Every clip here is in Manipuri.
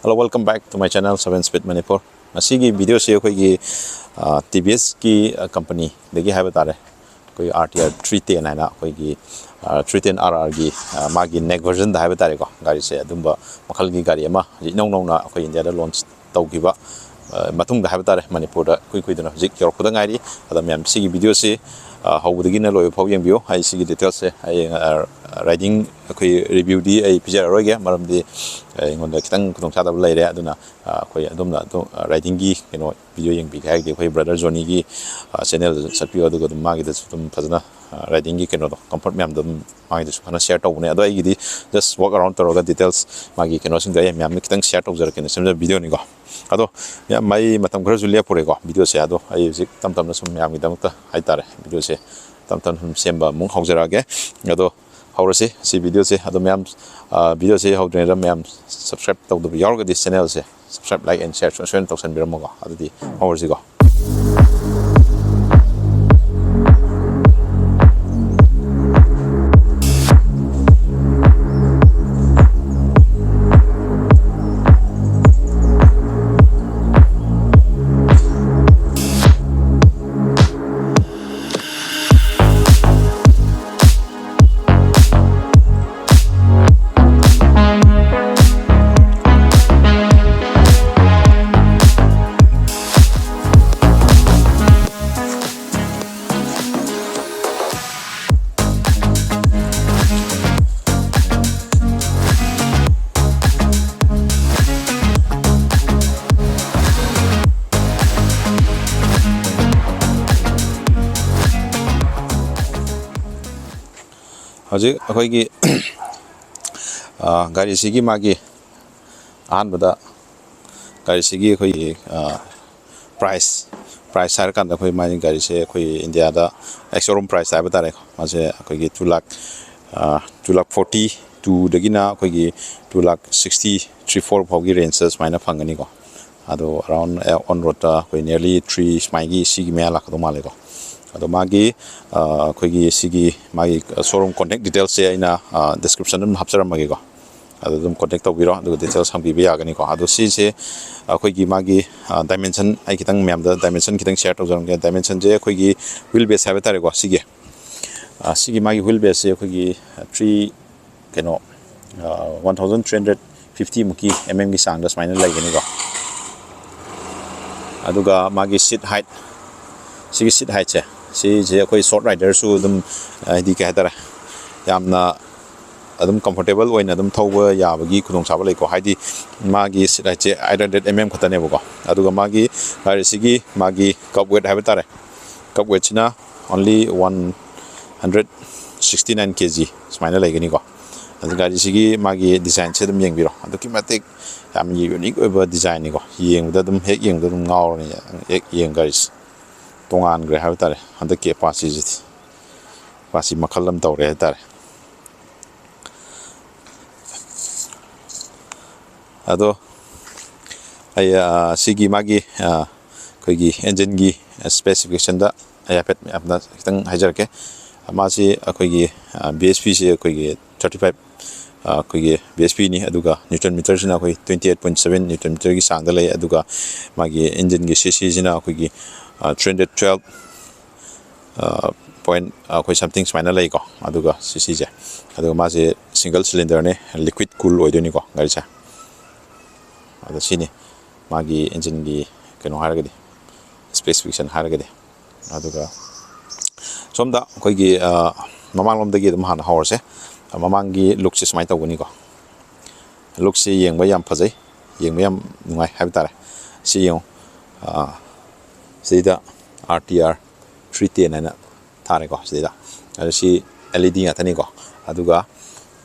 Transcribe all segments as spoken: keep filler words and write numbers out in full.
Hello, welcome back to my channel, Seven Speed Manipur. ꯉꯁꯤꯒꯤ ꯚꯤꯗꯤꯑꯣꯁꯤ ꯑꯩꯈꯣꯏꯒꯤ ꯇꯤ ꯚꯤ ꯑꯦꯁꯀꯤ ꯀꯝꯄꯅꯤꯗꯒꯤ ꯍꯥꯏꯕ ꯇꯥꯔꯦ, ꯑꯩꯈꯣꯏꯒꯤ R T R three ten ꯍꯥꯏꯅ ꯑꯩꯈꯣꯏꯒꯤ ꯊ꯭ꯔꯤ ꯇꯦꯟ ꯑꯥꯔ ꯑꯥꯔꯒꯤ ꯃꯥꯒꯤ ꯅꯦꯛꯁ ꯚꯔꯖꯟꯗ ꯍꯥꯏꯕ ꯇꯥꯔꯦꯀꯣ, ꯒꯥꯔꯤꯁꯦ ꯑꯗꯨꯝꯕ ꯃꯈꯜꯒꯤ ꯒꯥꯔꯤ ꯑꯃ ꯍꯧꯖꯤꯛ ꯏꯅꯧ ꯅꯧꯅ ꯑꯩꯈꯣꯏ ꯏꯟꯗꯤꯌꯥꯗ ꯂꯣꯟꯆ ꯇꯧꯈꯤꯕ ꯃꯇꯨꯡꯗ ꯍꯥꯏꯕ ꯇꯥꯔꯦ, ꯃꯅꯤꯄꯨꯔꯗ ꯏꯀꯨꯏ ꯀꯨꯏꯗꯅ ꯍꯧꯖꯤꯛ ꯌꯧꯔꯛꯄꯗ ꯉꯥꯏꯔꯤ꯫ ꯑꯗ ꯃꯌꯥꯝ ꯁꯤꯒꯤ ꯚꯤꯗꯤꯑꯣꯁꯤ ꯍꯧꯕꯗꯒꯤꯅ ꯂꯣꯏꯕ ꯐꯥꯎ ꯌꯦꯡꯕꯤꯌꯨ꯫ ꯑꯩ ꯁꯤꯒꯤ ꯗꯤꯇꯦꯜꯁꯁꯦ ꯑꯩ ꯔꯥꯏꯗꯤꯡ ꯑꯩꯈꯣꯏ ꯔꯤꯚ꯭ꯌꯨꯗꯤ ꯑꯩ ꯄꯤꯖꯔꯔꯣꯏꯒꯦ, ꯃꯔꯝꯗꯤ ꯑꯩꯉꯣꯟꯗ ꯈꯤꯇꯪ ꯈꯨꯗꯣꯡꯆꯥꯗꯕ ꯂꯩꯔꯦ꯫ ꯑꯗꯨꯅ ꯑꯩꯈꯣꯏ ꯑꯗꯣꯝꯅ ꯑꯗꯨꯝ ꯔꯥꯏꯗꯤꯡꯒꯤ ꯀꯩꯅꯣ ꯚꯤꯗꯤꯑꯣ ꯌꯦꯡꯕꯤꯒꯦ ꯍꯥꯏꯔꯒꯗꯤ ꯑꯩꯈꯣꯏ ꯕ꯭ꯔꯗꯔ ꯖꯣꯅꯤꯒꯤ ꯆꯦꯅꯦꯜꯗ ꯆꯠꯄꯤꯌꯨ, ꯑꯗꯨꯒ ꯑꯗꯨꯝ ꯃꯥꯒꯤꯗꯁꯨ ꯑꯗꯨꯝ ꯐꯖꯅ ꯔꯥꯏꯗꯤꯡꯒꯤ ꯀꯩꯅꯣꯗꯣ, ꯀꯝꯐꯔꯠ ꯃꯌꯥꯝꯗꯣ ꯑꯗꯨꯝ ꯃꯥꯒꯤꯗꯁꯨ ꯐꯖꯅ ꯁꯤꯌꯔ ꯇꯧꯕꯅꯦ꯫ ꯑꯗꯣ ꯑꯩꯒꯤꯗꯤ ꯖꯁ ꯋꯥꯛ ꯑꯔꯥꯎꯟ ꯇꯧꯔꯒ ꯗꯤꯇꯦꯜꯁ ꯃꯥꯒꯤ ꯀꯩꯅꯣꯁꯤꯡꯗꯣ ꯑꯩ ꯃꯌꯥꯝꯗ ꯈꯤꯇꯪ ꯁꯤꯌꯔ ꯇꯧꯖꯔꯛꯀꯦꯅ ꯁꯦꯝꯖꯕ ꯚꯤꯗꯤꯑꯣꯅꯤꯀꯣ꯫ ꯑꯗꯣ ꯃꯌꯥꯝ ꯑꯩ ꯃꯇꯝ ꯈꯔꯁꯨ ꯂꯦꯞꯄꯨꯔꯦꯀꯣ ꯚꯤꯗꯤꯑꯣꯁꯦ, ꯑꯗꯣ ꯑꯩ ꯍꯧꯖꯤꯛ ꯇꯞ ꯇꯞꯅ ꯁꯨꯝ ꯃꯌꯥꯝꯒꯤꯗꯃꯛꯇ ꯍꯥꯏꯇꯥꯔꯦ, ꯚꯤꯗꯤꯑꯣꯁꯦ ꯇꯞ ꯇꯞꯅ ꯁꯨꯝ ꯁꯦꯝꯕ ꯑꯃꯨꯛ ꯍꯧꯖꯔꯛꯑꯒꯦ꯫ ꯑꯗꯣ ꯍꯧꯔꯁꯤ ꯁꯤ ꯚꯤꯗꯤꯑꯣꯁꯦ꯫ ꯑꯗꯣ ꯃꯌꯥꯝ ꯚꯤꯗꯤꯑꯣꯁꯦ ꯍꯧꯗ꯭ꯔꯤꯉꯩꯗ ꯃꯌꯥꯝ ꯁꯕꯁꯀ꯭ꯔꯥꯏꯕ ꯇꯧꯗꯕ ꯌꯥꯎꯔꯒꯗꯤ ꯆꯦꯅꯦꯜꯁꯦ subscribe, like and share ꯁꯣꯏ-, ꯁꯣꯏꯗꯅ ꯇꯧꯁꯟꯕꯤꯔꯝꯃꯣꯀꯣ꯫ ꯑꯗꯨꯗꯤ ꯍꯧꯔꯁꯤꯀꯣ꯫ ꯍꯧꯖꯤꯛ ꯑꯩꯈꯣꯏꯒꯤ ꯒꯥꯔꯤꯁꯤꯒꯤ ꯃꯥꯒꯤ ꯑꯍꯥꯟꯕꯗ ꯒꯥꯔꯤꯁꯤꯒꯤ ꯑꯩꯈꯣꯏꯒꯤ price, price ꯍꯥꯏꯔꯀꯥꯟꯗ ꯑꯩꯈꯣꯏ ꯃꯥꯒꯤ ꯒꯥꯔꯤꯁꯦ ꯑꯩꯈꯣꯏ ꯏꯟꯗꯤꯌꯥꯗ ex showroom price ꯍꯥꯏꯕ ꯇꯥꯔꯦꯀꯣ, ꯃꯥꯁꯦ ꯑꯩꯈꯣꯏꯒꯤ two lakh, two lakh forty two ꯗꯒꯤꯅ ꯑꯩꯈꯣꯏꯒꯤ two lakh sixty three four ꯐꯥꯎꯒꯤ ꯔꯦꯟꯖꯇ ꯁꯨꯃꯥꯏꯅ ꯐꯪꯒꯅꯤꯀꯣ꯫ ꯑꯗꯣ ꯑꯔꯥꯎꯟ ꯑꯣꯟ ꯔꯣꯗꯇ ꯑꯩꯈꯣꯏ nearly three ꯁꯨꯃꯥꯏꯒꯤ ꯁꯤꯒꯤ ꯃꯌꯥ ꯂꯥꯛꯀꯗꯧ ꯃꯥꯜꯂꯦꯀꯣ꯫ ꯑꯗꯣ ꯃꯥꯒꯤ ꯑꯩꯈꯣꯏꯒꯤ ꯁꯤꯒꯤ ꯃꯥꯒꯤ showroom contact detailsꯁꯦ ꯑꯩꯅ descriptionꯗ ꯑꯗꯨꯝ ꯍꯥꯞꯆꯔꯝꯃꯒꯦꯀꯣ꯫ ꯑꯗꯨ ꯑꯗꯨꯝ ꯀꯣꯟꯇꯦꯛ ꯇꯧꯕꯤꯔꯣ, ꯑꯗꯨꯒ ꯗꯤꯇꯦꯜꯁ ꯍꯪꯕꯤꯕ ꯌꯥꯒꯅꯤꯀꯣ꯫ ꯑꯗꯣ ꯁꯤꯁꯦ ꯑꯩꯈꯣꯏꯒꯤ ꯃꯥꯒꯤ ꯗꯥꯏꯃꯦꯟꯁꯟ, ꯑꯩ ꯈꯤꯇꯪ ꯃꯌꯥꯝꯗ ꯗꯥꯏꯃꯦꯟꯁꯟ ꯈꯤꯇꯪ ꯁꯤꯌꯔ ꯇꯧꯖꯔꯝꯒꯦ꯫ ꯗꯥꯏꯃꯦꯟꯁꯟꯁꯦ ꯑꯩꯈꯣꯏꯒꯤ ꯋꯤꯜ ꯕꯦꯁ ꯍꯥꯏꯕ ꯇꯥꯔꯦꯀꯣ꯫ ꯁꯤꯒꯤ ꯁꯤꯒꯤ ꯃꯥꯒꯤ ꯋꯤꯜ ꯕꯦꯁꯁꯦ ꯑꯩꯈꯣꯏꯒꯤ ꯊ꯭ꯔꯤ ꯀꯩꯅꯣ ꯋꯥꯟ ꯊꯥꯎꯖꯟ ꯊ꯭ꯔꯤ ꯍꯟꯗ꯭ꯔꯦꯠ ꯐꯤꯐꯇꯤꯃꯨꯛꯀꯤ ꯑꯦꯝ ꯑꯦꯝꯒꯤ ꯆꯥꯡꯗ ꯁꯨꯃꯥꯏꯅ ꯂꯩꯒꯅꯤꯀꯣ꯫ ꯑꯗꯨꯒ ꯃꯥꯒꯤ ꯁꯤꯠ ꯍꯥꯏꯠ, ꯁꯤꯒꯤ ꯁꯤꯠ ꯍꯥꯏꯠꯁꯦ, ꯁꯤꯁꯦ ꯑꯩꯈꯣꯏ ꯁꯣꯔꯠ ꯔꯥꯏꯗꯔꯁꯨ ꯑꯗꯨꯝ, ꯍꯥꯏꯗꯤ ꯀꯩ ꯍꯥꯏꯇꯥꯔꯦ, ꯌꯥꯝꯅ ꯑꯗꯨꯝ ꯀꯝꯐꯣꯔꯇꯦꯕꯜ ꯑꯣꯏꯅ ꯑꯗꯨꯝ ꯊꯧꯕ ꯌꯥꯕꯒꯤ ꯈꯨꯗꯣꯡꯆꯥꯕ ꯂꯩꯀꯣ꯫ ꯍꯥꯏꯗꯤ ꯃꯥꯒꯤ ꯁꯤꯠ ꯍꯥꯏꯠꯁꯦ ꯑꯩꯠ ꯍꯟꯗ꯭ꯔꯦꯠ ꯑꯦꯝ ꯑꯦꯝ ꯈꯛꯇꯅꯦꯕꯀꯣ꯫ ꯑꯗꯨꯒ ꯃꯥꯒꯤ ꯒꯥꯔꯤꯁꯤꯒꯤ ꯃꯥꯒꯤ ꯀꯞ ꯋꯦꯠ ꯍꯥꯏꯕ ꯇꯥꯔꯦ, ꯀꯞ ꯋꯦꯠꯁꯤꯅ only one hundred sixty nine K G ꯁꯨꯃꯥꯏꯅ ꯂꯩꯒꯅꯤꯀꯣ꯫ ꯑꯗꯨ ꯒꯥꯔꯤꯁꯤꯒꯤ ꯃꯥꯒꯤ ꯗꯤꯖꯥꯏꯟꯁꯦ ꯑꯗꯨꯝ ꯌꯦꯡꯕꯤꯔꯣ, ꯑꯗꯨꯛꯀꯤ ꯃꯇꯤꯛ ꯌꯥꯝ ꯌꯨꯅꯤꯛ ꯑꯣꯏꯕ ꯗꯤꯖꯥꯏꯟꯅꯤꯀꯣ꯫ ꯌꯦꯡꯕꯗ ꯑꯗꯨꯝ, ꯍꯦꯛ ꯌꯦꯡꯕꯗ ꯑꯗꯨꯝ ꯉꯥꯎꯔꯅꯤ꯫ ꯍꯦꯛ ꯌꯦꯡ ꯒꯥꯔꯤꯁꯦ ꯇꯣꯉꯥꯟꯈ꯭ꯔꯦ ꯍꯥꯏꯕ ꯇꯥꯔꯦ꯫ ꯍꯟꯗꯛꯀꯤ ꯑꯦꯄꯥꯆꯤꯁꯤꯗꯤ, ꯑꯦꯄꯥꯆꯤ ꯃꯈꯜ ꯑꯃ ꯇꯧꯔꯦ ꯍꯥꯏ ꯇꯥꯔꯦ꯫ ꯑꯗꯣ ꯑꯩ, ꯑ, ꯁꯤꯒꯤ ꯃꯥꯒꯤ, ꯑ, ꯑꯩꯈꯣꯏꯒꯤ ꯏꯟꯖꯤꯟꯒꯤ ꯁ꯭ꯄꯦꯁꯤꯐꯤꯀꯦꯁꯟꯗ ꯑꯩ ꯍꯥꯏꯐꯦꯠ ꯃꯌꯥꯝꯗ ꯈꯤꯇꯪ ꯍꯥꯏꯖꯔꯛꯀꯦ꯫ ꯃꯥꯁꯤ ꯑꯩꯈꯣꯏꯒꯤ, ꯑ, ꯕꯤ ꯑꯦꯁ ꯄꯤꯁꯤ ꯑꯩꯈꯣꯏꯒꯤ ꯊꯥꯔꯇꯤ ꯐꯥꯏꯚ, ꯑ, ꯑꯩꯈꯣꯏꯒꯤ ꯕꯤ ꯑꯦꯁ ꯄꯤꯅꯤ꯫ ꯑꯗꯨꯒ ꯅ꯭ꯌꯨꯇꯟ ꯃꯤꯇꯔꯁꯤꯅ ꯑꯩꯈꯣꯏ twenty eight point seven newton ꯃꯤꯇꯔꯒꯤ ꯆꯥꯡꯗ ꯂꯩ꯫ ꯑꯗꯨꯒ ꯃꯥꯒꯤ ꯏꯟꯖꯤꯟꯒꯤ ꯁꯤ ꯁꯤꯁꯤꯅ ꯑꯩꯈꯣꯏꯒꯤ, ꯑ, ꯊ꯭ꯔꯤ ꯍꯟꯗ꯭ꯔꯦꯠ ꯇꯨꯋꯦꯜꯞ, ꯑ, ꯄꯣꯏꯟꯠ ꯑꯩꯈꯣꯏ ꯁꯝꯊꯤꯡ ꯁꯨꯃꯥꯏꯅ ꯂꯩꯀꯣ꯫ ꯑꯗꯨꯒ ꯁꯤ ꯁꯤꯁꯦ, ꯑꯗꯨꯒ ꯃꯥꯁꯦ ꯁꯤꯡꯒꯜ ꯁꯤꯂꯤꯟꯗꯔꯅꯦ, ꯂꯤꯀ꯭ꯋꯤꯠ ꯀꯨꯜ ꯑꯣꯏꯗꯣꯏꯅꯤꯀꯣ ꯒꯥꯔꯤꯁꯦ꯫ ꯑꯗꯣ ꯁꯤꯅꯤ ꯃꯥꯒꯤ ꯏꯟꯖꯤꯟꯒꯤ ꯀꯩꯅꯣ ꯍꯥꯏꯔꯒꯗꯤ, ꯁ꯭ꯄꯦꯁꯤꯐꯤꯀꯦꯁꯟ ꯍꯥꯏꯔꯒꯗꯤ꯫ ꯑꯗꯨꯒ ꯁꯣꯝꯗ ꯑꯩꯈꯣꯏꯒꯤ, ꯑ, ꯃꯃꯥꯡꯂꯣꯝꯗꯒꯤ ꯑꯗꯨꯝ ꯍꯥꯟꯅ ꯍꯧꯔꯁꯦ꯫ ꯃꯃꯥꯡꯒꯤ ꯂꯨꯛꯁꯦ ꯁꯨꯃꯥꯏꯅ ꯇꯧꯒꯅꯤꯀꯣ꯫ ꯂꯨꯛꯁꯦ ꯌꯦꯡꯕ ꯌꯥꯝ ꯐꯖꯩ, ꯌꯦꯡꯕ ꯌꯥꯝ ꯅꯨꯡꯉꯥꯏ ꯍꯥꯏꯕ ꯇꯥꯔꯦ꯫ ꯁꯤ ꯌꯦꯡꯉꯨ, ꯑ, ꯁꯤꯗ R T R three ten ꯍꯥꯏꯅ ꯊꯥꯔꯦꯀꯣ ꯁꯤꯗ꯫ ꯑꯗꯣ ꯁꯤ ꯑꯦꯜ ꯏ ꯗꯤ ꯉꯥꯛꯇꯅꯤꯀꯣ꯫ ꯑꯗꯨꯒ,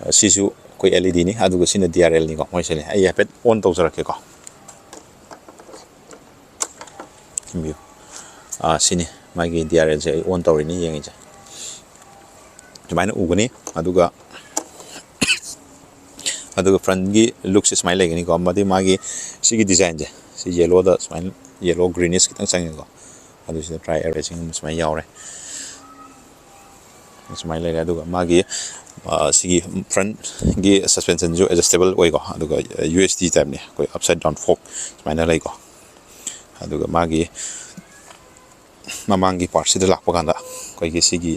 ꯑ, ꯁꯤꯁꯨ ꯑꯩꯈꯣꯏ ꯑꯦꯜ ꯏ ꯗꯤꯅꯤ, ꯑꯗꯨꯒ ꯁꯤꯅ ꯗꯤ ꯑꯥꯔ ꯑꯦꯜꯅꯤꯀꯣ꯫ ꯃꯣꯏꯁꯤꯅꯦ, ꯑꯩ ꯍꯥꯏꯐꯦꯠ ꯑꯣꯟ ꯇꯧꯖꯔꯛꯀꯦꯀꯣ꯫ ꯌꯦꯡꯕꯤꯌꯨ꯫ ꯑꯥ, ꯁꯤꯅꯤ ꯃꯥꯒꯤ ꯗꯤ ꯑꯥꯔ ꯑꯦꯜꯁꯦ ꯑꯩ ꯑꯣꯟ ꯇꯧꯔꯤꯅꯤ, ꯌꯦꯡꯉꯤꯁꯦ꯫ ꯁꯨꯃꯥꯏꯅ ꯎꯒꯅꯤ꯫ ꯑꯗꯨꯒ, ꯑꯗꯨꯒ ꯐ꯭ꯔꯟꯒꯤ ꯂꯨꯛꯁꯦ ꯁꯨꯃꯥꯏꯅ ꯂꯩꯒꯅꯤꯀꯣ꯫ ꯃꯗꯤ ꯃꯥꯒꯤ ꯁꯤꯒꯤ ꯗꯤꯖꯥꯏꯟꯁꯦ, ꯁꯤ ꯌꯦꯂꯣꯗ ꯁꯨꯃꯥꯏꯅ, ꯌꯦꯂꯣ ꯒ꯭ꯔꯤꯅꯤꯁ ꯈꯤꯇꯪ ꯆꯪꯉꯦꯀꯣ꯫ ꯑꯗꯨꯁꯤꯗ ꯇ꯭ꯔꯥꯏ ꯑꯦꯔꯦꯁꯤꯡ ꯁꯨꯃꯥꯏꯅ ꯌꯥꯎꯔꯦ꯫ ꯁꯨꯃꯥꯏꯅ ꯂꯩꯔꯦ꯫ ꯑꯗꯨꯒ ꯃꯥꯒꯤ ꯁꯤꯒꯤ ꯐ꯭ꯔꯟꯒꯤ ꯁꯁꯄꯦꯟꯁꯟꯁꯨ ꯑꯦꯗꯖꯁꯇꯦꯕꯜ ꯑꯣꯏꯀꯣ꯫ ꯑꯗꯨꯒ ꯌꯨ ꯑꯦꯁ ꯗꯤ ꯇꯥꯏꯞꯅꯤ, ꯑꯩꯈꯣꯏ ꯑꯞꯁꯥꯏꯠ ꯗꯥꯎꯟ ꯐꯣꯛ ꯁꯨꯃꯥꯏꯅ ꯂꯩꯀꯣ꯫ ꯑꯗꯨꯒ ꯃꯥꯒꯤ ꯃꯃꯥꯡꯒꯤ ꯄꯥꯔꯠꯁꯤꯗ ꯂꯥꯛꯄ ꯀꯥꯟꯗ ꯑꯩꯈꯣꯏꯒꯤ ꯁꯤꯒꯤ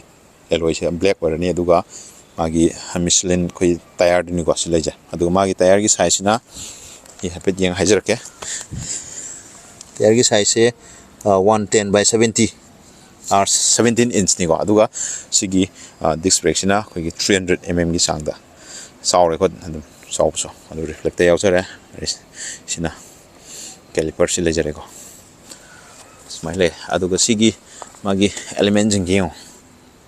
ꯑꯦꯂꯣꯏꯁꯦ ꯕ꯭ꯂꯦꯛ ꯑꯣꯏꯔꯅꯤ꯫ ꯑꯗꯨꯒ ꯃꯥꯒꯤ ꯃꯤꯁꯂꯤꯟ ꯑꯩꯈꯣꯏ ꯇꯥꯌꯔꯗꯨꯅꯤꯀꯣ ꯁꯤ ꯂꯩꯖꯩ꯫ ꯑꯗꯨꯒ ꯃꯥꯒꯤ ꯇꯥꯌꯔꯒꯤ ꯁꯥꯏꯖꯁꯤꯅ ꯑꯩ ꯍꯥꯏꯐꯦꯠ ꯌꯦꯡ ꯍꯥꯏꯖꯔꯛꯀꯦ꯫ ꯇꯥꯌꯔꯒꯤ ꯁꯥꯏꯖꯁꯦ one ten by seventy R seventeen ꯏꯟꯁꯅꯤꯀꯣ꯫ ꯑꯗꯨꯒ ꯁꯤꯒꯤ ꯗꯤꯁ ꯕ꯭ꯔꯦꯛꯁꯤꯅ ꯑꯩꯈꯣꯏꯒꯤ ꯊ꯭ꯔꯤ ꯍꯟꯗ꯭ꯔꯦꯠ ꯑꯦꯝ ꯑꯦꯝꯒꯤ ꯆꯥꯡꯗ ꯆꯥꯎꯔꯦꯀꯣ꯫ ꯑꯗꯨꯝ ꯆꯥꯎꯕꯁꯨ ꯑꯗꯨ ꯔꯤꯐ꯭ꯂꯦꯛꯇ ꯌꯥꯎꯖꯔꯦ꯫ ꯁꯤꯅ ꯀꯦꯂꯤꯄꯔꯁꯤ ꯂꯩꯖꯔꯦꯀꯣ꯫ ꯁꯨꯃꯥꯏꯅ ꯂꯩ꯫ ꯑꯗꯨꯒ ꯁꯤꯒꯤ ꯃꯥꯒꯤ ꯑꯦꯂꯤꯃꯦꯟꯁꯤꯡꯁꯦ ꯌꯦꯡꯉꯣ,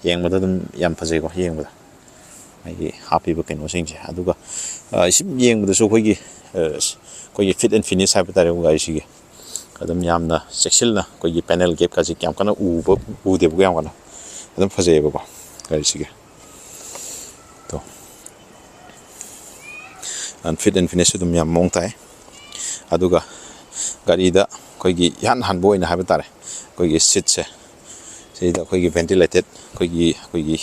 ꯌꯦꯡꯕꯗ ꯑꯗꯨꯝ ꯌꯥꯝ ꯐꯖꯩꯀꯣ꯫ ꯌꯦꯡꯕꯗ ꯃꯥꯒꯤ ꯍꯥꯞꯄꯤꯕ ꯀꯩꯅꯣꯁꯤꯡꯁꯦ꯫ ꯑꯗꯨꯒ ꯁꯨꯝ ꯌꯦꯡꯕꯗꯁꯨ ꯑꯩꯈꯣꯏꯒꯤ ꯑꯩꯈꯣꯏꯒꯤ ꯐꯤꯠ ꯑꯦꯟ ꯐꯤꯅꯤꯁ ꯍꯥꯏꯕ ꯇꯥꯔꯦ ꯒꯥꯔꯤꯁꯤꯒꯤ꯫ ꯑꯗꯨꯝ ꯌꯥꯝꯅ ꯆꯦꯛꯁꯤꯟꯅ ꯑꯩꯈꯣꯏꯒꯤ ꯄꯦꯅꯦꯜ ꯒꯦꯞꯀꯁꯦ ꯌꯥꯝ ꯀꯟꯅ ꯎꯕ ꯎꯗꯦꯕꯀꯣ꯫ ꯌꯥꯝ ꯀꯟꯅ ꯑꯗꯨꯝ ꯐꯖꯩꯌꯦꯕꯀꯣ ꯒꯥꯔꯤꯁꯤꯒꯤ꯫ ꯇꯣ, ꯐꯤꯠ ꯑꯦꯟ ꯐꯤꯅꯤꯁꯁꯨ ꯑꯗꯨꯝ ꯌꯥꯝ ꯃꯑꯣꯡ ꯇꯥꯏ꯫ ꯑꯗꯨꯒ ꯒꯥꯔꯤꯗ ꯑꯩꯈꯣꯏꯒꯤ ꯏꯍꯥꯟ ꯍꯥꯟꯕ ꯑꯣꯏꯅ ꯍꯥꯏꯕ ꯇꯥꯔꯦ, ꯑꯩꯈꯣꯏꯒꯤ ꯁꯤꯠꯁꯦ ꯁꯤꯗ ꯑꯩꯈꯣꯏꯒꯤ ꯚꯦꯟꯇꯤꯂꯦꯇꯦꯠ, ꯑꯩꯈꯣꯏꯒꯤ ꯑꯩꯈꯣꯏꯒꯤ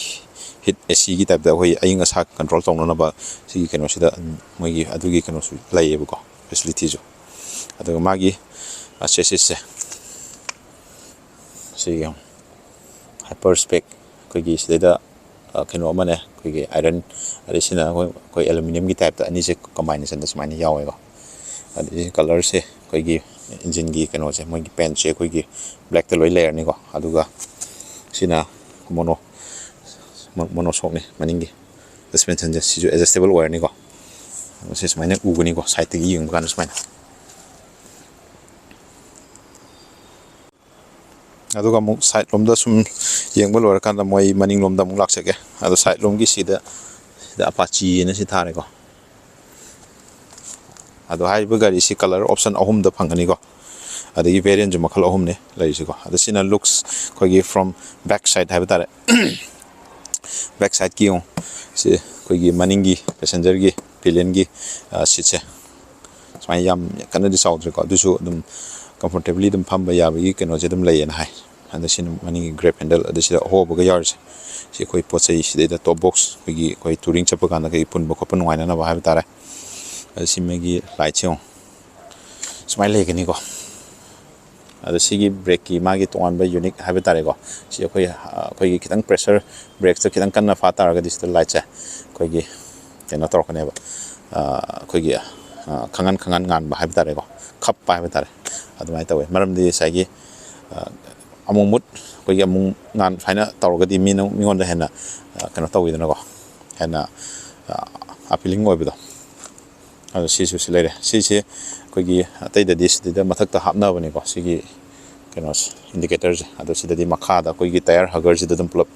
ꯍꯤꯠ ꯑꯦ ꯁꯤꯒꯤ ꯇꯥꯏꯞꯇ ꯑꯩꯈꯣꯏ ꯑꯏꯪ ꯑꯁꯥ ꯀꯟꯇ꯭ꯔꯣꯜ ꯇꯧꯅꯅꯕ ꯁꯤꯒꯤ ꯀꯩꯅꯣꯁꯤꯗ ꯃꯣꯏꯒꯤ ꯑꯗꯨꯒꯤ ꯀꯩꯅꯣꯁꯨ ꯂꯩꯌꯦꯕꯀꯣ, ꯐꯦꯁꯤꯂꯤꯇꯤꯁꯨ꯫ ꯑꯗꯨꯒ ꯃꯥꯒꯤ ꯆꯦꯁꯤꯁꯁꯦ ꯁꯤꯒꯤ ꯍꯥꯏꯄꯔ ꯁ꯭ꯄꯦꯛ ꯑꯩꯈꯣꯏꯒꯤ ꯁꯤꯗꯩꯗ ꯀꯩꯅꯣ ꯑꯃꯅꯦ, ꯑꯩꯈꯣꯏꯒꯤ ꯑꯥꯏꯔꯟ, ꯑꯗꯩ ꯁꯤꯅ ꯑꯩꯈꯣꯏ ꯑꯩꯈꯣꯏ ꯑꯦꯂꯨꯃꯤꯅꯤꯌꯝꯒꯤ ꯇꯥꯏꯞꯇ ꯑꯅꯤꯁꯦ ꯀꯝꯕꯥꯏꯅꯦꯁꯟꯗ ꯁꯨꯃꯥꯏꯅ ꯌꯥꯎꯋꯦꯀꯣ꯫ ꯑꯗꯩ ꯀꯂꯔꯁꯦ ꯑꯩꯈꯣꯏꯒꯤ ꯏꯟꯖꯤꯟꯒꯤ ꯀꯩꯅꯣꯁꯦ, ꯃꯣꯏꯒꯤ ꯄꯦꯟꯠꯁꯦ ꯑꯩꯈꯣꯏꯒꯤ ꯕ꯭ꯂꯦꯛꯇ ꯂꯣꯏ ꯂꯩꯔꯅꯤꯀꯣ꯫ ꯑꯗꯨꯒ ꯁꯤꯅ ꯃꯣꯅꯣ ꯃꯣꯅꯣ ꯁꯣꯛꯅꯤ ꯃꯅꯤꯡꯒꯤ ꯁꯁꯄꯦꯟꯁꯟꯁꯦ, ꯁꯤꯁꯨ ꯑꯦꯗꯖꯁꯇꯦꯕꯜ ꯑꯣꯏꯔꯅꯤꯀꯣ꯫ ꯁꯤ ꯁꯨꯃꯥꯏꯅ ꯎꯒꯅꯤꯀꯣ, ꯁꯥꯏꯠꯇꯒꯤ ꯌꯦꯡꯕ ꯀꯥꯟꯗ ꯁꯨꯃꯥꯏꯅ꯫ ꯑꯗꯨꯒ ꯑꯃꯨꯛ ꯁꯥꯏꯠ ꯂꯣꯝꯗ ꯁꯨꯝ ꯌꯦꯡꯕ ꯂꯣꯏꯔꯀꯥꯟꯗ ꯃꯣꯏ ꯃꯅꯤꯡ ꯂꯣꯝꯗ ꯑꯃꯨꯛ ꯂꯥꯛꯆꯒꯦ꯫ ꯑꯗꯣ ꯁꯥꯏꯠ ꯂꯣꯝꯒꯤ ꯁꯤꯗ, ꯁꯤꯗ ꯑꯄꯥꯆꯤꯅ ꯁꯤ ꯊꯥꯔꯦꯀꯣ꯫ ꯑꯗꯣ ꯍꯥꯏꯔꯤꯕ ꯒꯥꯔꯤꯁꯤ ꯀꯂꯔ ꯑꯣꯞꯁꯟ ꯑꯍꯨꯝꯗ ꯐꯪꯒꯅꯤꯀꯣ꯫ ꯑꯗꯒꯤ ꯚꯦꯔꯤꯌꯟꯁꯨ ꯃꯈꯜ ꯑꯍꯨꯝꯅꯦ ꯂꯩꯔꯤꯁꯤꯀꯣ꯫ ꯑꯗꯣ ꯁꯤꯅ ꯂꯨꯛꯁ ꯑꯩꯈꯣꯏꯒꯤ ꯐ꯭ꯔꯣꯝ ꯕꯦꯛ ꯁꯥꯏꯠ ꯍꯥꯏꯕ ꯇꯥꯔꯦ꯫ ꯕꯦꯛ ꯁꯥꯏꯠꯀꯤ ꯌꯦꯡꯉꯨ, ꯁꯤ ꯑꯩꯈꯣꯏꯒꯤ ꯃꯅꯤꯡꯒꯤ ꯄꯦꯁꯦꯟꯖꯔꯒꯤ ꯄꯤꯂꯤꯌꯟꯒꯤ ꯁꯤꯠꯁꯦ ꯁꯨꯃꯥꯏꯅ ꯌꯥꯝ ꯀꯟꯅꯗꯤ ꯆꯥꯎꯗ꯭ꯔꯦꯀꯣ, ꯑꯗꯨꯁꯨ ꯑꯗꯨꯝ ꯀꯝꯐꯣꯔꯇꯦꯕꯂꯤ ꯑꯗꯨꯝ ꯐꯝꯕ ꯌꯥꯕꯒꯤ ꯀꯩꯅꯣꯁꯦ ꯑꯗꯨꯝ ꯂꯩꯌꯦꯅ ꯍꯥꯏ꯫ ꯑꯗ ꯁꯤꯅ ꯃꯅꯤꯡꯒꯤ grab handle, ꯑꯗ ꯁꯤꯗ ꯑꯍꯣꯕꯒ ꯌꯥꯎꯔꯤꯁꯦ꯫ ꯁꯤ ꯑꯩꯈꯣꯏ ꯄꯣꯠ ꯆꯩ ꯁꯤꯗꯩꯗ top box, ꯑꯩꯈꯣꯏꯒꯤ, ꯑꯩꯈꯣꯏ touring ꯆꯠꯄ ꯀꯥꯟꯗ ꯀꯩ ꯄꯨꯟꯕ ꯈꯣꯠꯄ ꯅꯨꯡꯉꯥꯏꯅꯅꯕ ꯍꯥꯏꯕ ꯇꯥꯔꯦ꯫ ꯑꯗ ꯁꯤ ꯃꯥꯒꯤ lightꯁꯦ ꯌꯦꯡꯉꯣ, ꯁꯨꯃꯥꯏꯅ ꯂꯩꯒꯅꯤꯀꯣ꯫ ꯑꯗ ꯁꯤꯒꯤ brakeꯀꯤ ꯃꯥꯒꯤ ꯇꯣꯉꯥꯟꯕ unit ꯍꯥꯏꯕ ꯇꯥꯔꯦꯀꯣ꯫ ꯁꯤ ꯑꯩꯈꯣꯏ, ꯑꯩꯈꯣꯏꯒꯤ ꯈꯤꯇꯪ pressure, brakeꯇ ꯈꯤꯇꯪ ꯀꯟꯅ ꯐꯥ ꯇꯥꯔꯒꯗꯤ ꯁꯤꯗ lightꯁꯦ ꯑꯩꯈꯣꯏꯒꯤ ꯀꯩꯅꯣ ꯇꯧꯔꯛꯀꯅꯦꯕ, ꯑꯩꯈꯣꯏꯒꯤ ꯈꯪꯍꯟ ꯈꯪꯍꯟ ꯉꯥꯟꯕ ꯍꯥꯏꯕ ꯇꯥꯔꯦꯀꯣ, ꯈꯞꯄ ꯍꯥꯏꯕ ꯇꯥꯔꯦ꯫ ꯑꯗꯨꯃꯥꯏꯅ ꯇꯧꯋꯦ꯫ ꯃꯔꯝꯗꯤ ꯉꯁꯥꯏꯒꯤ ꯑꯃꯨꯛ ꯃꯨꯠ, ꯑꯩꯈꯣꯏꯒꯤ ꯑꯃꯨꯛ ꯉꯥꯟ ꯁꯨꯃꯥꯏꯅ ꯇꯧꯔꯒꯗꯤ ꯃꯤꯅ, ꯃꯤꯉꯣꯟꯗ ꯍꯦꯟꯅ ꯀꯩꯅꯣ ꯇꯧꯋꯤꯗꯅꯀꯣ, ꯍꯦꯟꯅ appealing ꯑꯣꯏꯕꯗꯣ꯫ ꯑꯗꯣ ꯁꯤꯁꯨ ꯁꯤ ꯂꯩꯔꯦ꯫ ꯁꯤꯁꯦ ꯑꯩꯈꯣꯏꯒꯤ ꯑꯇꯩꯗꯗꯤ ꯁꯤꯗꯩꯗ ꯃꯊꯛꯇ ꯍꯥꯞꯅꯕꯅꯤꯀꯣ, ꯁꯤꯒꯤ ꯀꯩꯅꯣꯁꯦ, indicatorꯁꯦ꯫ ꯑꯗꯣ ꯁꯤꯗꯗꯤ ꯃꯈꯥꯗ ꯑꯩꯈꯣꯏꯒꯤ tyre huggerꯁꯤꯗ ꯑꯗꯨꯝ ꯄꯨꯂꯞ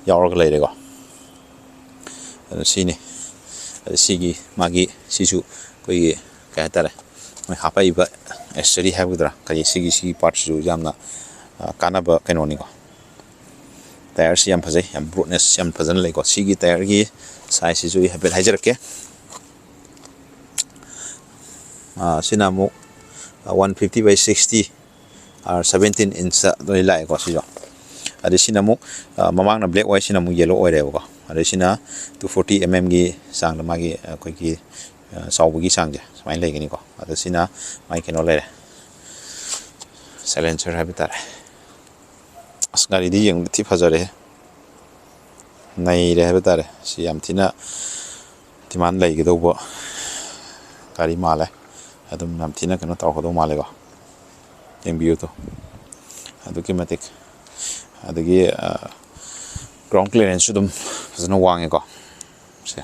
ꯌꯥꯎꯔꯒ ꯂꯩꯔꯦꯀꯣ꯫ ꯑꯗꯣ ꯁꯤꯅꯤ꯫ ꯑꯗꯣ ꯁꯤꯒꯤ ꯃꯥꯒꯤ ꯁꯤꯁꯨ ꯑꯩꯈꯣꯏꯒꯤ ꯀꯩ ꯍꯥꯏꯇꯥꯔꯦ, ꯃꯣꯏ ꯍꯥꯞꯄꯛꯏꯕ accessory ꯍꯥꯏꯒꯗ꯭ꯔꯥ, ꯀꯔꯤ, ꯁꯤꯒꯤ, ꯁꯤꯒꯤ partꯁꯤꯁꯨ ꯌꯥꯝꯅ ꯀꯥꯟꯅꯕ ꯀꯩꯅꯣꯅꯤꯀꯣ꯫ Tyreꯁꯤ ꯌꯥꯝ ꯐꯖꯩ, ꯌꯥꯝ broadness ꯌꯥꯝ ꯐꯖꯅ ꯂꯩꯀꯣ꯫ ꯁꯤꯒꯤ tyreꯒꯤ sizeꯁꯤꯁꯨ ꯑꯩ ꯍꯥꯏꯐꯦꯠ ꯍꯥꯏꯖꯔꯛꯀꯦ꯫ ꯁꯤꯅ ꯑꯃꯨꯛ one fifty by sixty, seventeen inchꯇ ꯂꯣꯏ ꯂꯥꯛꯑꯦꯀꯣ ꯁꯤꯁꯨ꯫ ꯑꯗꯩ ꯁꯤꯅ ꯑꯃꯨꯛ ꯃꯃꯥꯡꯅ black ꯑꯣꯏ, ꯁꯤꯅ ꯑꯃꯨꯛ yellow ꯑꯣꯏꯔꯦꯕꯀꯣ꯫ ꯑꯗꯩ ꯁꯤꯅ two forty mmꯒꯤ ꯆꯥꯡꯗ ꯃꯥꯒꯤ ꯑꯩꯈꯣꯏꯒꯤ ꯆꯥꯎꯕꯒꯤ ꯆꯥꯡꯁꯦ ꯁꯨꯃꯥꯏꯅ ꯂꯩꯒꯅꯤꯀꯣ꯫ ꯑꯗ ꯁꯤꯅ ꯃꯥꯒꯤ ꯀꯩꯅꯣ ꯂꯩꯔꯦ, silencer ꯍꯥꯏꯕ ꯇꯥꯔꯦ꯫ ꯑꯁ, ꯒꯥꯔꯤꯗꯤ ꯌꯦꯡꯕꯗ ꯊꯤ ꯐꯖꯔꯦꯍꯦ, ꯅꯩꯔꯦ ꯍꯥꯏꯕ ꯇꯥꯔꯦ꯫ ꯁꯤ ꯌꯥꯝ ꯊꯤꯅ demand ꯂꯩꯒꯗꯧꯕ ꯒꯥꯔꯤ ꯃꯥꯜꯂꯦ꯫ ꯑꯗꯨꯝ ꯌꯥꯝ ꯊꯤꯅ ꯀꯩꯅꯣ ꯇꯧꯔꯛꯀꯗꯧ ꯃꯥꯜꯂꯦꯀꯣ꯫ ꯌꯦꯡꯕꯤꯌꯨ ꯇꯨ, ꯑꯗꯨꯛꯀꯤ ꯃꯇꯤꯛ꯫ ꯑꯗꯒꯤ ground clearanceꯁꯨ ꯑꯗꯨꯝ ꯐꯖꯅ ꯋꯥꯡꯉꯦꯀꯣ꯫ ꯁꯦ,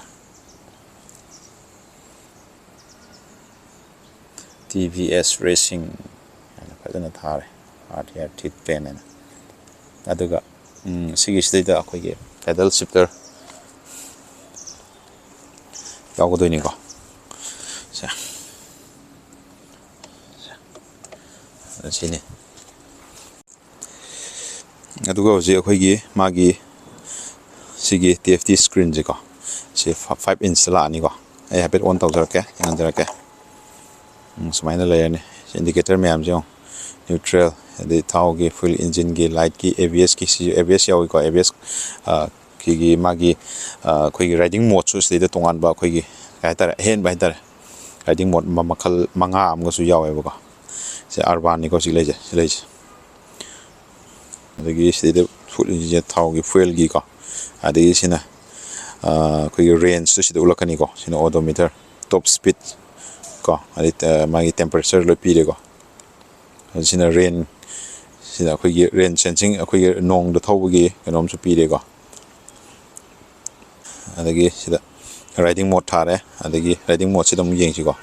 T V S Racing ꯍꯥꯏꯅ ꯐꯖꯅ ꯊꯥꯔꯦ, R T R Thit Pan ꯍꯥꯏꯅ꯫ ꯑꯗꯨꯒ ꯁꯤꯒꯤꯁꯤꯗꯩꯗ ꯑꯩꯈꯣꯏꯒꯤ pedal shifter ꯌꯥꯎꯒꯗꯣꯏꯅꯤꯀꯣ꯫ ꯁꯦ, ꯁꯤꯅꯤ꯫ ꯑꯗꯨꯒ ꯍꯧꯖꯤꯛ ꯑꯩꯈꯣꯏꯒꯤ ꯃꯥꯒꯤ ꯁꯤꯒꯤ T F T screenꯁꯦꯀꯣ, ꯁꯤ five inchꯇ ꯂꯥꯛꯑꯅꯤꯀꯣ꯫ ꯑꯩ ꯍꯥꯏꯐꯦꯠ on ꯇꯧꯖꯔꯛꯀꯦ, ꯌꯦꯡꯍꯟꯖꯔꯛꯀꯦ꯫ ꯎꯝ, ꯁꯨꯃꯥꯏꯅ ꯂꯩꯔꯅꯤ꯫ Indicator ꯃꯌꯥꯝꯁꯦ ꯌꯦꯡꯉꯣ, Neutral, ꯑꯗꯩ ꯊꯥꯎꯒꯤ, fuel engine ꯒꯤ, light ꯀꯤ, A B S ꯀꯤ, ꯁꯤꯁꯨ A B S ꯌꯥꯎꯏꯀꯣ꯫ A B S, ꯑ, ꯑꯩꯈꯣꯏꯒꯤ ꯃꯥꯒꯤ, ꯑ, ꯑꯩꯈꯣꯏꯒꯤ riding mode ꯁꯨ ꯁꯤꯗꯩꯗ ꯇꯣꯉꯥꯟꯕ ꯑꯩꯈꯣꯏꯒꯤ, ꯀꯩ ꯍꯥꯏꯇꯥꯔꯦ, ꯑꯍꯦꯟꯕ ꯍꯥꯏꯇꯥꯔꯦ, riding mode ꯃ-, ꯃꯈꯜ ꯃꯉꯥ ꯑꯃꯒꯁꯨ ꯌꯥꯎꯋꯦꯕꯀꯣ꯫ ꯁꯤ Urban ꯅꯤꯀꯣ ꯁꯤ ꯂꯩꯁꯦ, ꯁꯤ ꯂꯩꯁꯦ꯫ ꯑꯗꯒꯤ ꯁꯤꯗꯩꯗ ꯐꯨꯠꯂꯤꯁꯦ ꯊꯥꯎꯒꯤ, fuel ꯒꯤꯀꯣ꯫ ꯑꯗꯒꯤ ꯁꯤꯅ, ꯑ, ꯑꯩꯈꯣꯏꯒꯤ range ꯁꯨ ꯁꯤꯗ ꯎꯠꯂꯛꯀꯅꯤꯀꯣ꯫ ꯁꯤꯅ odometer, top speed ꯀꯣ, ꯑꯗꯩ, ꯑ, ꯃꯥꯒꯤ temperature ꯂꯣꯏ ꯄꯤꯔꯦꯀꯣ꯫ ꯁꯤꯅ rain, ꯁꯤꯅ ꯑꯩꯈꯣꯏꯒꯤ rain sensing, ꯑꯩꯈꯣꯏꯒꯤ ꯅꯣꯡꯗ ꯊꯧꯕꯒꯤ ꯀꯩꯅꯣꯝꯁꯨ ꯄꯤꯔꯦꯀꯣ꯫ ꯑꯗꯒꯤ ꯁꯤꯗ riding mode ꯊꯥꯔꯦ, ꯑꯗꯒꯤ riding mode ꯁꯤꯗ ꯑꯃꯨꯛ ꯌꯦꯡꯁꯤꯀꯣ꯫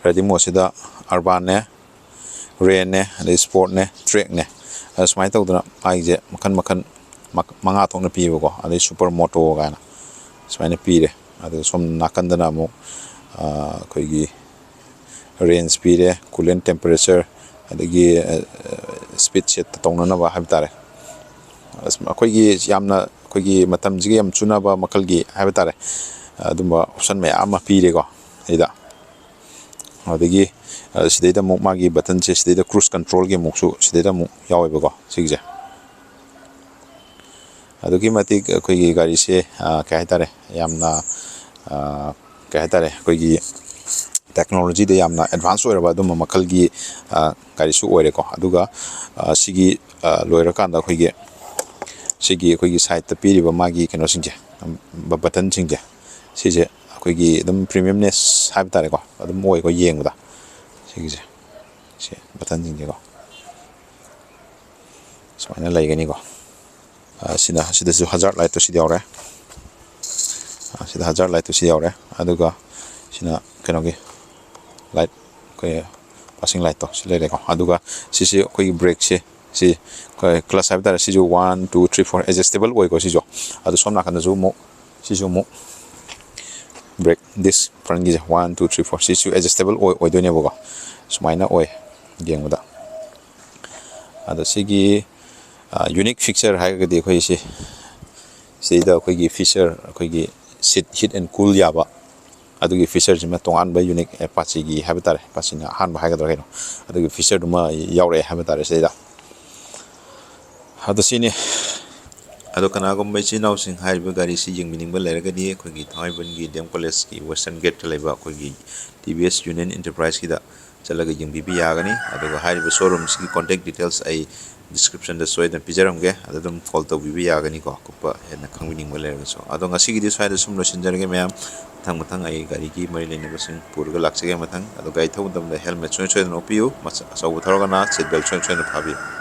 Riding mode ꯁꯤꯗ Urban ꯅꯦ, Rain ꯅꯦ, ꯑꯗꯩ Sport ꯅꯦ, Track ꯅꯦ, ꯑꯗ ꯁꯨꯃꯥꯏꯅ ꯇꯧꯗꯅ ꯃꯥꯒꯤꯁꯦ ꯃꯈꯟ ꯃꯈꯟ ꯃꯛ-, ꯃꯉꯥ ꯊꯣꯛꯅ ꯄꯤꯌꯦꯕꯀꯣ꯫ ꯑꯗꯩ Super Moto ꯀꯥꯏꯅ ꯁꯨꯃꯥꯏꯅ ꯄꯤꯔꯦ꯫ ꯑꯗꯨ ꯁꯣꯝ ꯅꯥꯀꯟꯗꯅ ꯑꯃꯨꯛ, ꯑ, ꯑꯩꯈꯣꯏꯒꯤ range ꯄꯤꯔꯦ, coolant temperature, ꯑꯗꯒꯤ, ꯑ, speed set ꯇꯧꯅꯅꯕ ꯍꯥꯏꯕ ꯇꯥꯔꯦ꯫ ꯑꯁ, ꯑꯩꯈꯣꯏꯒꯤ ꯌꯥꯝꯅ, ꯑꯩꯈꯣꯏꯒꯤ ꯃꯇꯝꯁꯤꯒ ꯌꯥꯝ ꯆꯨꯅꯕ ꯃꯈꯜꯒꯤ ꯍꯥꯏꯕ ꯇꯥꯔꯦ, ꯑꯗꯨꯝꯕ option ꯃꯌꯥꯝ ꯑꯃ ꯄꯤꯔꯦꯀꯣ ꯁꯤꯗ꯫ ꯑꯗꯒꯤ, ꯑ, ꯁꯤꯗꯩꯗ ꯑꯃꯨꯛ ꯃꯥꯒꯤ button ꯁꯦ, ꯁꯤꯗꯩꯗ cruise control ꯒꯤ ꯑꯃꯨꯛꯁꯨ ꯁꯤꯗꯩꯗ ꯑꯃꯨꯛ ꯌꯥꯎꯋꯦꯕꯀꯣ ꯁꯤꯒꯤꯁꯦ꯫ ꯑꯗꯨꯛꯀꯤ ꯃꯇꯤꯛ ꯑꯩꯈꯣꯏꯒꯤ ꯒꯥꯔꯤꯁꯦ, ꯑ, ꯀꯩ ꯍꯥꯏꯇꯥꯔꯦ, ꯌꯥꯝꯅ, ꯑ, ꯀꯩ ꯍꯥꯏꯇꯥꯔꯦ, ꯑꯩꯈꯣꯏꯒꯤ technology ꯗ ꯌꯥꯝꯅ advance ꯑꯣꯏꯔꯕ ꯑꯗꯨꯝꯕ ꯃꯈꯜꯒꯤ, ꯑ, ꯒꯥꯔꯤꯁꯨ ꯑꯣꯏꯔꯦꯀꯣ꯫ ꯑꯗꯨꯒ, ꯑ, ꯁꯤꯒꯤ, ꯑ, ꯂꯣꯏꯔꯀꯥꯟꯗ ꯑꯩꯈꯣꯏꯒꯤ, ꯁꯤꯒꯤ ꯑꯩꯈꯣꯏꯒꯤ side ꯇ ꯄꯤꯔꯤꯕ ꯃꯥꯒꯤ ꯀꯩꯅꯣꯁꯤꯡꯁꯦ, ꯕ-, button ꯁꯤꯡꯁꯦ, ꯁꯤꯁꯦ ꯑꯩꯈꯣꯏꯒꯤ ꯑꯗꯨꯝ premium ness ꯍꯥꯏꯕ ꯇꯥꯔꯦꯀꯣ, ꯑꯗꯨꯝ ꯑꯣꯏꯀꯣ ꯌꯦꯡꯕꯗ꯫ ꯁꯤꯒꯤꯁꯦ, ꯁꯤ button ꯁꯤꯡꯁꯦꯀꯣ꯫ ꯁꯨꯃꯥꯏꯅ ꯂꯩꯒꯅꯤꯀꯣ꯫ ꯑ, ꯁꯤꯅ, ꯁꯤꯗꯁꯨ hazard light ꯇꯨ ꯁꯤꯗ ꯌꯥꯎꯔꯦ꯫ ꯑ, ꯁꯤꯗ hazard light ꯇꯨ ꯁꯤ ꯌꯥꯎꯔꯦ꯫ ꯑꯗꯨꯒ ꯁꯤꯅ ꯀꯩꯅꯣꯒꯤ light, ꯑꯩꯈꯣꯏ passing light ꯇꯣ ꯁꯤ ꯂꯩꯔꯦꯀꯣ꯫ ꯑꯗꯨꯒ ꯁꯤꯁꯤ ꯑꯩꯈꯣꯏꯒꯤ brake ꯁꯦ, ꯁꯤ ꯑꯩꯈꯣꯏ clutch ꯍꯥꯏꯕ ꯇꯥꯔꯦ, ꯁꯤꯁꯨ one, two, three, four adjustable ꯑꯣꯏꯀꯣ ꯁꯤꯁꯨ꯫ ꯑꯗꯨ ꯁꯣꯝ ꯅꯥꯀꯟꯗꯁꯨ ꯑꯃꯨꯛ, ꯁꯤꯁꯨ ꯑꯃꯨꯛ brake disc front ꯀꯤꯁꯦ, one, two, three, four, ꯁꯤꯁꯨ adjustable ꯑꯣꯏ-, ꯑꯣꯏꯗꯣꯏꯅꯦꯕꯀꯣ꯫ ꯁꯨꯃꯥꯏꯅ ꯑꯣꯏ ꯌꯦꯡꯕꯗ꯫ ꯑꯗꯣ ꯁꯤꯒꯤ, ꯑ, unique feature ꯍꯥꯏꯔꯒꯗꯤ ꯑꯩꯈꯣꯏ ꯁꯤ, ꯁꯤꯗ ꯑꯩꯈꯣꯏꯒꯤ feature, ꯑꯩꯈꯣꯏꯒꯤ seat heat and cool ꯌꯥꯕ, ꯑꯗꯨꯒꯤ ꯐꯤꯆꯔꯁꯤꯃ ꯇꯣꯉꯥꯟꯕ ꯌꯨꯅꯤꯛ ꯑꯦꯄꯥꯆꯤꯒꯤ ꯍꯥꯏꯕ ꯇꯥꯔꯦ, ꯑꯦꯄꯥꯆꯤꯅ ꯑꯍꯥꯟꯕ ꯍꯥꯏꯒꯗ꯭ꯔꯥ ꯀꯩꯅꯣ, ꯑꯗꯨꯒꯤ ꯐꯤꯆꯔꯗꯨꯃ ꯌꯥꯎꯔꯛꯑꯦ ꯍꯥꯏꯕ ꯇꯥꯔꯦ ꯁꯤꯗꯩꯗ꯫ ꯑꯗꯣ ꯁꯤꯅꯤ꯫ ꯑꯗꯣ ꯀꯅꯥꯒꯨꯝꯕ ꯏꯆꯤꯜ ꯏꯅꯥꯎꯁꯤꯡ ꯍꯥꯏꯔꯤꯕ ꯒꯥꯔꯤꯁꯤ ꯌꯦꯡꯕꯤꯅꯤꯡꯕ ꯂꯩꯔꯒꯗꯤ ꯑꯩꯈꯣꯏꯒꯤ ꯊꯥꯡꯃꯩꯕꯟꯒꯤ ꯗꯤ ꯑꯦꯝ ꯀꯣꯂꯦꯖꯀꯤ ꯋꯦꯁꯇꯔꯟ ꯒꯦꯠꯇ ꯂꯩꯕ ꯑꯩꯈꯣꯏꯒꯤ ꯇꯤ ꯚꯤ ꯑꯦꯁ ꯌꯨꯅꯤꯌꯟ ꯏꯟꯇꯔꯄ꯭ꯔꯥꯏꯁꯀꯤꯗ ꯆꯠꯂꯒ ꯌꯦꯡꯕꯤꯕ ꯌꯥꯒꯅꯤ꯫ ꯑꯗꯨꯒ ꯍꯥꯏꯔꯤꯕ ꯁꯣꯔꯨꯝꯁꯤꯒꯤ ꯀꯣꯟꯇꯦꯛ ꯗꯤꯇꯦꯜꯁ ꯑꯩ ꯗꯤꯁꯀ꯭ꯔꯤꯞꯁꯟꯗ ꯁꯣꯏꯗꯅ ꯄꯤꯖꯔꯝꯒꯦ, ꯑꯗꯨ ꯑꯗꯨꯝ ꯀꯣꯜ ꯇꯧꯕꯤꯕ ꯌꯥꯒꯅꯤꯀꯣ, ꯑꯀꯨꯞꯄ ꯍꯦꯟꯅ ꯈꯪꯕꯤꯅꯤꯡꯕ ꯂꯩꯔꯒꯁꯨ꯫ ꯑꯗꯣ ꯉꯁꯤꯒꯤꯗꯤ ꯁ꯭ꯋꯥꯏꯗ ꯁꯨꯝ ꯂꯣꯏꯁꯤꯟꯖꯔꯒꯦ ꯃꯌꯥꯝ꯫ ꯃꯊꯪ ꯃꯊꯪ ꯑꯩ ꯒꯥꯔꯤꯒꯤ ꯃꯔꯤ ꯂꯩꯅꯕꯁꯤꯡ ꯄꯨꯔꯒ ꯂꯥꯛꯆꯒꯦ ꯃꯊꯪ꯫ ꯑꯗꯣ ꯒꯥꯔꯤ ꯊꯧꯕ ꯃꯇꯝꯗ ꯍꯦꯜꯃꯦꯠ ꯁꯣꯏ ꯁꯣꯏꯗꯅ ꯎꯞꯄꯤꯌꯨ, ꯃꯆꯥ-, ꯑꯆꯧꯕ ꯊꯧꯔꯒꯅ ꯁꯤꯠ ꯕꯦꯜꯠ ꯁꯣꯏ ꯁꯣꯏꯗꯅ ꯐꯥꯕꯤꯌꯨ꯫